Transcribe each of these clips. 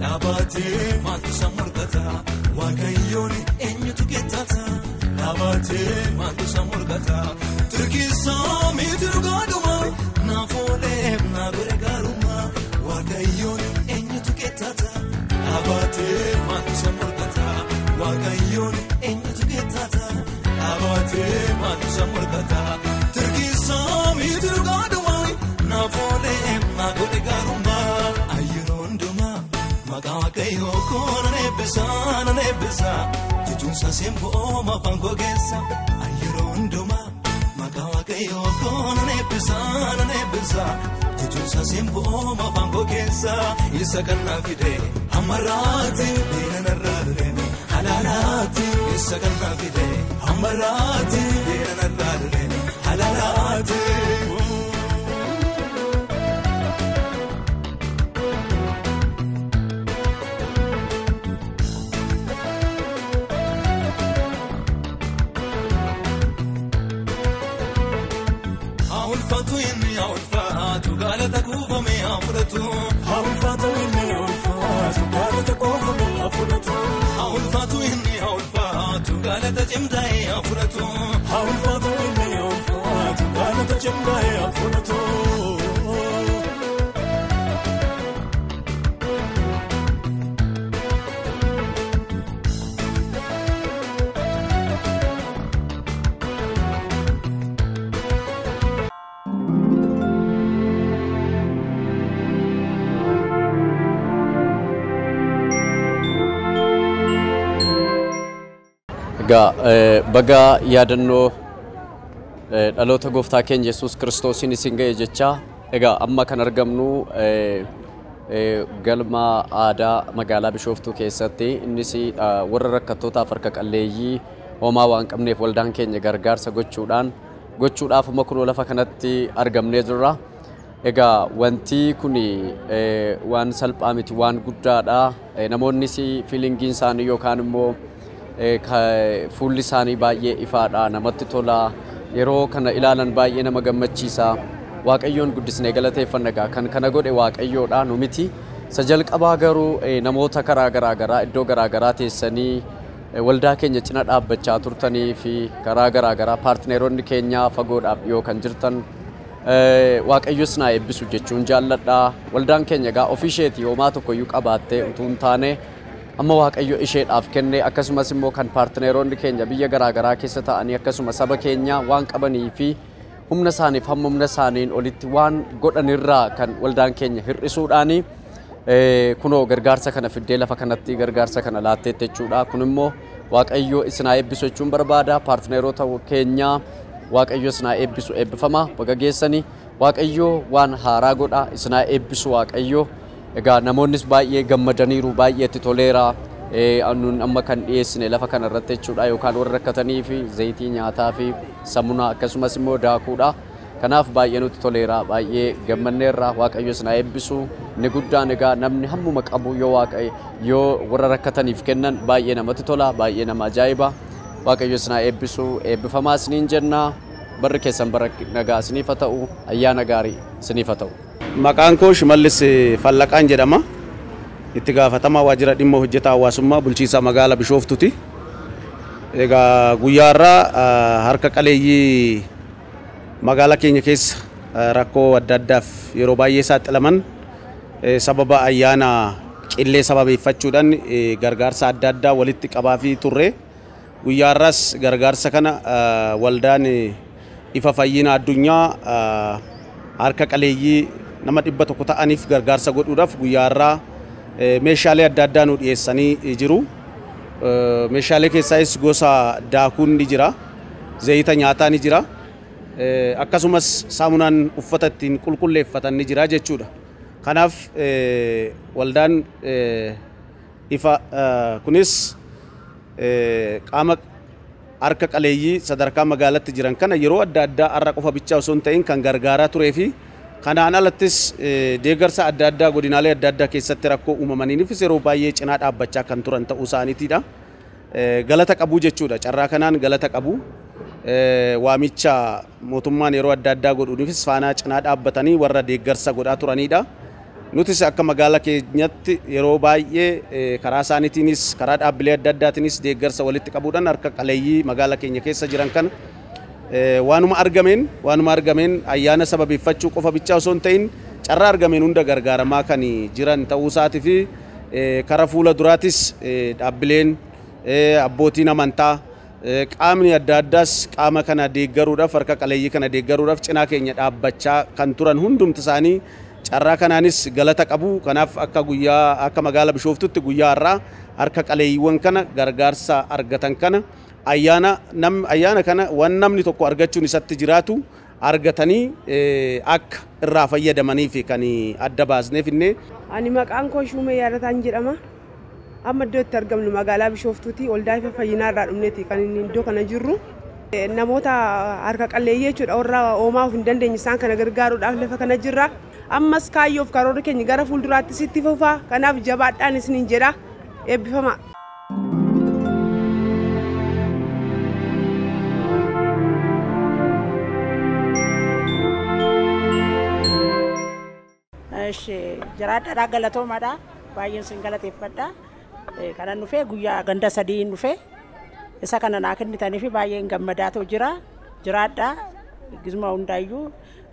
Dhaabatee maaltu isa morkata? Waaqayyoon eenyutu qixxaata? Dhaabatee maaltu isa morkata? Tirkisaa miti dhugaadhuma naaf oolee na godhe gaaruma. Waaqayyoon eenyutu qixxaata? Dhaabatee maaltu isa morkata? Waaqayyoon eenyutu qixxaata? Dhaabatee maaltu isa morkata? Tirkisaa miti dhugaadhuma naaf oolee na godhe gaaruma. Ayyeroo hundumaa maqaa Waaqayyoo koo nan eebbisa nan eebbisa jechuunsa simboo mafaan koo keessa. Ayyeroo hundumaa maqaa Waaqayyoo koo nan eebbisa nan eebbisa jechuunsa simboo mafaan koo keessa. Isa kan naa fide hammarraati beela narraa dureeme halaalaati. Isa kan naa fide hammarraati beela narraa dureeme halaalaati. Ulfaatu inni ulfaatu galata kuufame afuratu. Ulfaatu inni ulfaatu galata kuufame afuratu. Ulfaatu inni ulfaatu galata cimdaa'e afuratu. Ulfaatu inni ulfaatu galata cimdaa'e afuratu. Egaa baga yaadannoo dhaloota gooftaa keenya Yesuus Kiristoosiin isin ga'e jecha. Egaa amma kan argamnu galma aadaa magaalaa Bishooftuu keessatti innis warra rakkattootaaf harka qalleeyyii homaa waan qabneef waldaan keenya gargaarsa gochuudhaaf amma kunoo lafa kanatti argamnee jirra. Egaa wanti kun waan salphaa miti, waan guddaadha. Namoonnis fiilingiin isaanii yookaan immoo fuulli isaanii baay'ee ifaadha, namatti tola. Yeroo kana ilaalan baay'ee nama gammachiisa. Waaqayyoon guddisnee galateeffanna. Egaa kan kana godhe Waaqayyoodha, nu miti. Isa jalqabaa garuu namoota karaa garaa garaa iddoo garaa garaa teessanii waldaa keenya cina dhaabbachaa turtanii fi karaa garaa garaa paartineeronni keenya fagoodhaaf dhiyoo kan jirtan Waaqayyos naa eebbisu jechuun jaalladha. Waldaan keenya egaa ofii isheetii homaa tokkoyyuu qabaattee utuu hin taane amma Waaqayyo isheedhaaf kenne, akkasumas immoo kan paartineeronni keenya biyya garaa garaa keessa ta'anii akkasuma saba keenya waan qabanii fi humna isaaniif hamma humna isaaniin olitti waan godhanirraa kan waldaan keenya hir'isuudhaani kunoo gargaarsa kana fiddee lafa kanatti gargaarsa kana laatteetti jechuudha. Kun immoo Waaqayyo isin haa eebbisu jechuun barbaada. Paartineerota keenya Waaqayyo isin haa eebbisu, eebbifama baga geessanii. Waaqayyo waan haaraa godha, isin haa eebbisu Waaqayyo. Egaa namoonnis baay'ee gammadaniiru, baay'ee itti toleera. Nun amma kan dhiyeessine lafa kana irratti jechuudha, yookaan warra rakkatanii fi zayitii nyaataa fi samunaa akkasumas immoo daakuudha. Kanaaf baay'ee nutti toleera, baay'ee gammanneerra. Waaqayyo isin haa eebbisu. Inni guddaan egaa namni hammuma qabu yoo Waaqayyo yoo warra rakkataniif kennan baay'ee namatti tola, baay'ee nama ajaa'iba. Waaqayyo isin haa eebbisu, eebbifamaa isiniin jenna. Barri keessan bara nagaa isiniif haa ta'u, ayyaana gaarii isiniif haa ta'u. Maqaan koo Shimallis Fallaqaan jedhama. Itti gaafatamaa waajjira dhimma hojjetaa hawaasummaa bulchiinsa magaalaa Bishooftuuti. Egaa guyyaa har'aa harka qaleeyyii magaalaa keenya keessa rakkoo adda addaaf yeroo baay'ee saaxilaman sababa ayyaana qillee sababeeffachuudhaan gargaarsa adda addaa walitti qabaafii turre. Guyyaa har'aas gargaarsa kana waldaan ifa fayyina addunyaa harka qaleeyyii nama 100 ta'aniif gargaarsa godhuudhaaf guyyaa har'aa meeshaalee adda addaa nu dhiyeessanii jiru. Meeshaalee keessaayis gosa daakuun ni jira, zayita nyaataa ni jira, akkasumas saamunaan uffata ittiin qulqulleeffatan ni jira jechuudha. Kanaaf waldaan ifa kunis qaama harka qaleeyyii sadarkaa magaalatti jiran kana yeroo adda addaa har'a qofa bichaa osoo hin ta'in kan gargaaraa turee fi kanaan alattis deeggarsa adda addaa godinaalee adda addaa keessatti rakkoo uumamaniifis yeroo baay'ee cinaa dhaabbachaa kan turan ta'uu isaaniitiidha. Galata qabuu jechuudha. Carraa kanaan galata qabu. Waamicha mootummaan yeroo adda addaa godhuufis faanaa cinaa dhaabbatanii warra deeggarsa godhaa turanidha. Nutis akka magaalaa keenyatti yeroo baay'ee karaa isaaniitiinis karaa dhaabbilee adda addaatiinis deeggarsa walitti qabuudhaan harka qaleeyyii magaalaa keenya keessa jiran kana waanuma argameen ayyaana sababeeffachuu qofa bichaa osoo hin ta'in carraa argameen hunda gargaaramaa kan jiran ta'uu isaatii fi karaa fuula duraatis dhaabbileen abbootiin amantaa qaamni adda addaas qaama kana deeggaruudhaaf harka qaleeyyii kana deeggaruudhaaf cinaa keenya dhaabbachaa kan turan hundumti isaanii carraa kanaanis galata qabu. Kanaaf akka guyyaa akka magaalaa Bishooftutti guyyaa har'aa harka qaleeyyiiwwan kana gargaarsa argatan kana ayyaana kana waan namni tokko argachuun isatti jiraatu argatanii akka irraa fayyadamanii fi kan adda baasneef inni. Ani maqaan koo Shumee Yaadataan jedhama. Amma iddoo itti argamnu magaalaa Bishooftuuti. Waldaa Ifa Fayyinaa irraa dhumneeti kan inni iddoo kana jirru. Namoota harka qalleeyyii jechuudha warra oomaaf hin dandeenye isaan kana gargaaruudhaaf lafa kana jirra. Ammas kaayyoof karoorri keenya gara fuulduraatti sitti fufa. Kanaaf jabaadhaan isiniin jedha. Eebbifama. Jiraadhaadhaa galatoomaadha. Baay'een sin galateeffadha. Kanan dhufee guyyaa ganda 3 dhufee isa kana naa kennitanii fi baay'een gammadaatoo jira. Jiraadhaa gizuma hundaayyuu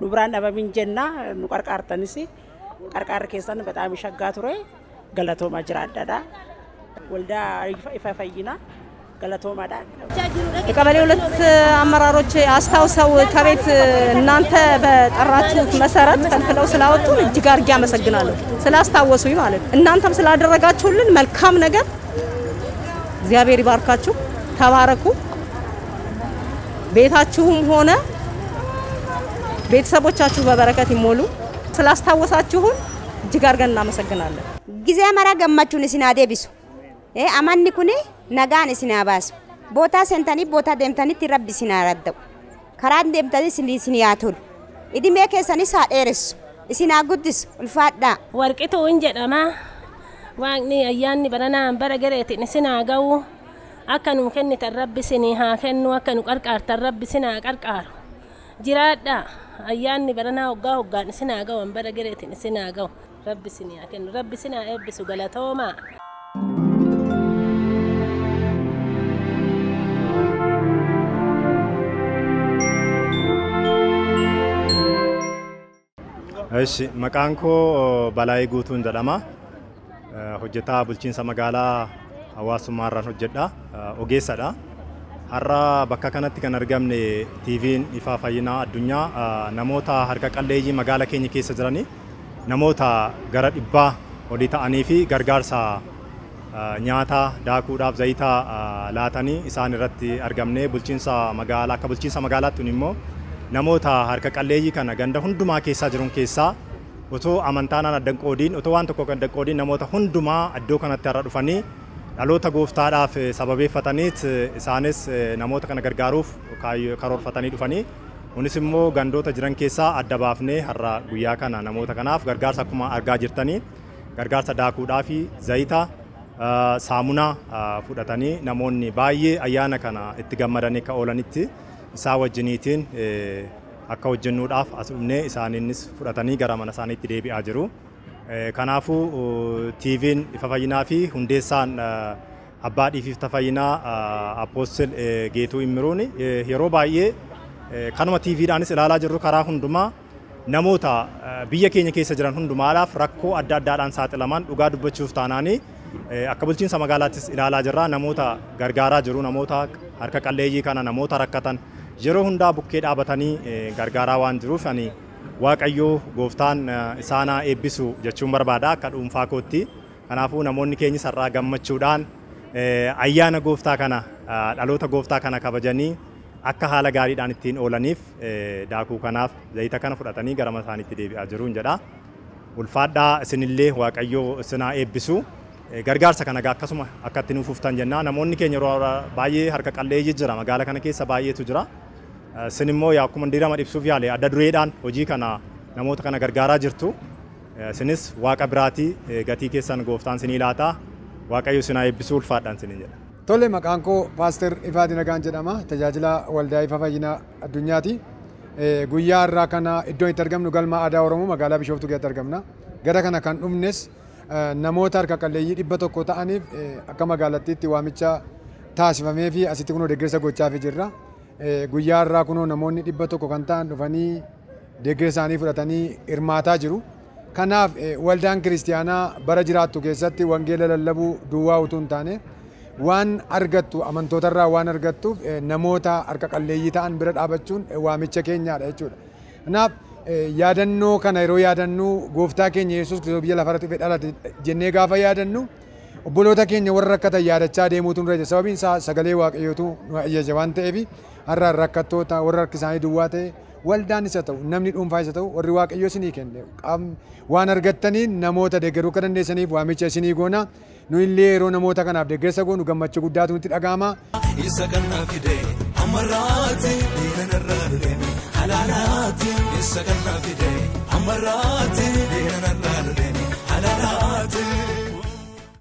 nu biraan dhabamin jenna nu qarqaartanis qarqaarri keessan bexaam shaggaa ture galatoomaa jiraadhaadha. Waldaa Ifa Fayyinaa galatoomaadha. የቀበሌ 2 አመራሮች አስታውሰው ከቤት እናንተ በጠራችሁት መሰረት ፈልፍለው ስላወጡን እጅግ አድርጌ አመሰግናለሁ። ስላስታወሱኝ ማለት ነው። እናንተም ስላደረጋችሁልን መልካም ነገር እግዚአብሔር ይባርካችሁ፣ ተባረኩ። ቤታችሁም ሆነ ቤተሰቦቻችሁ በበረከት ይሞሉ። ስላስታወሳችሁን እጅግ አድርገን እናመሰግናለን። ጊዜ መራ ገመቹን isin haa deebisu. Amanni kun nagaan isin haa baasu. Bootaa seentanii bootaa deemtanitti rabbi isin haa radda'u. Karaan deemtanii isin haa tolu. Idimee keessanis haa dheeressu. Isin haa guddisu. Ulfaadhaa. Warqituun jedhama. Waaqni ayyaanni baranaan bara gareetiin isin haa ga'u. Akka nu kennitan rabbi isin haa kennu. Akka nu qarqaartan rabbi isin haa qarqaaru. Jiraadhaa. Ayyaanni baranaa hoggaa hoggaan isin haa ga'u. Bara gareetiin isin haa ga'u. Rabbi isin haa kennu. Rabbi isin haa eebbisu. Galatoomaa. እሺ maqaan koo Balaayee Guutuun jedhama. Hojjetaa bulchiinsa magaalaa hawaasummaarraan hojjedha. Ogeessadha. Har'a bakka kanatti kan argamne TV'n Ifa Fayyinaa Addunyaa namoota harka qalleeyyii magaalaa keenya keessa jiranii namoota gara 100 olii ta'anii fi gargaarsa nyaataa daakuudhaaf zayitaa laatanii isaan irratti argamne bulchiinsa magaalaa akka bulchiinsa magaalaatti immoo namoota harka qalleeyyii kana ganda hundumaa keessaa jiran keessaa otoo amantaanaan addan qoodiin otoo waan tokko addan qoodiin namoota hundumaa iddoo kanatti har'a dhufanii dhaloota gooftaadhaaf sababeeffataniit isaanis namoota kana gargaaruuf karoorfatanii dhufanii kunis immoo gandoota jiran keessaa adda baafnee har'a guyyaa kana namoota kanaaf gargaarsa akkuma argaa jirtanii gargaarsa daakuudhaa fi zayita saamunaa fudhatanii namoonni baay'ee ayyaana kana itti gammadanii akka oolanitti isaa wajjiniitiin akka hojjennuudhaaf as dhufnee isaaniinis fudhatanii gara mana isaaniitti deebi'aa jiru. Kanaafuu TV'n Ifa Fayyinaa fi hundeessaan abbaa dhiifiif Fayyinaa Apostle Geetuu Immiruun yeroo baay'ee kanuma TVdhaanis ilaalaa jirru karaa hundumaa namoota biyya keenya keessa jiran hundumaadhaaf rakkoo adda addaadhaan saaxilaman dhugaa dubbachuuf taanaanii akka bulchiinsa magaalaattis ilaalaa jirra namoota gargaaraa jiru namoota harka qalleeyyii kana namoota rakkatan yeroo hundaa bukkee dhaabatanii gargaaraa waan jiruuf ani Waaqayyoo gooftaan isaanaa eebbisu jechuun barbaada akka dhuunfaa kootti. Kanaafuu namoonni keenya sarraa gammachuudhaan ayyaana gooftaa kana dhaloota gooftaa kana kabajanii akka haala gaariidhaan ittiin oolaniif daakuu kanaaf zayita kana fudhatanii gara mana isaaniitti deebi'aa jiruun jedha. Ulfaadhaa isinillee Waaqayyoo isinaa eebbisu. Gargaarsa kana akkasuma akka itti nuuf uftan jenna. Namoonni keenya yeroo baay'ee harka qalleeyyii jira magaalaa kana keessa baay'eetu jira. Isin immoo akkuma dirama ibsuuf yaale adda dureedhaan hojii kana namoota kana gargaaraa jirtu. Isinis Waaqa biraatii gatii keessan gooftaan isinii laata. Waaqayyo isin haa eebbisu ulfaadhaan isiniin jedha. Tole maqaan koo Paaster Ifaa Dinagaan jedhama. Tajaajila Waldaa Ifa Fayyinaa Addunyaati. Guyyaa har'aa kana iddoo itti argamnu galma aadaa Oromoo magaalaa Bishooftuu keessatti argamna. Gara kana kan dhumnes namoota harka qalleeyyii 100 ta'aniif akka magaalattiitti waamicha taasifamee fi asitti kunoo deeggarsa gochaafii jirra. Guyyaa har'aa kunoo namoonni 100 kan ta'an dhufanii deeggarsa isaanii fudhatanii hirmaataa jiru. Kanaaf waldaan kiristiyaanaa bara jiraattu keessatti wangeela lallabuu duwwaa utuu hin taane waan argattu amantootarraa waan argattuuf namoota harka qalleeyyii ta'an bira dhaabachuun waamicha keenyaadha jechuudha. Kanaaf yaadannoo kana yeroo yaadannu gooftaa keenya Yesuus Kiristoos biyya lafarratti dhufee dhalate jennee gaafa yaadannu obboloota keenya warra rakkatan yaadachaa deemuutu nurra jira. Sababiin isaa sagalee Waaqayyootu nu ajaja waan ta'eef har'a rakkattoota warra harki isaanii duwwaa ta'e waldaan isa ta'u namni dhuunfaa isa ta'u warri Waaqayyo isinii kenne waan argattaniin namoota deeggaruu akka dandeessaniif waamicha isinii goona. Nu illee yeroo namoota kanaaf deeggarsa goonu gammachuu guddaatu nutti dhaga'ama. Isa kan naa fide amarraati deemanarraa loleme halaalaati. Isa kan naa fide amarraati deemanarraa loleme.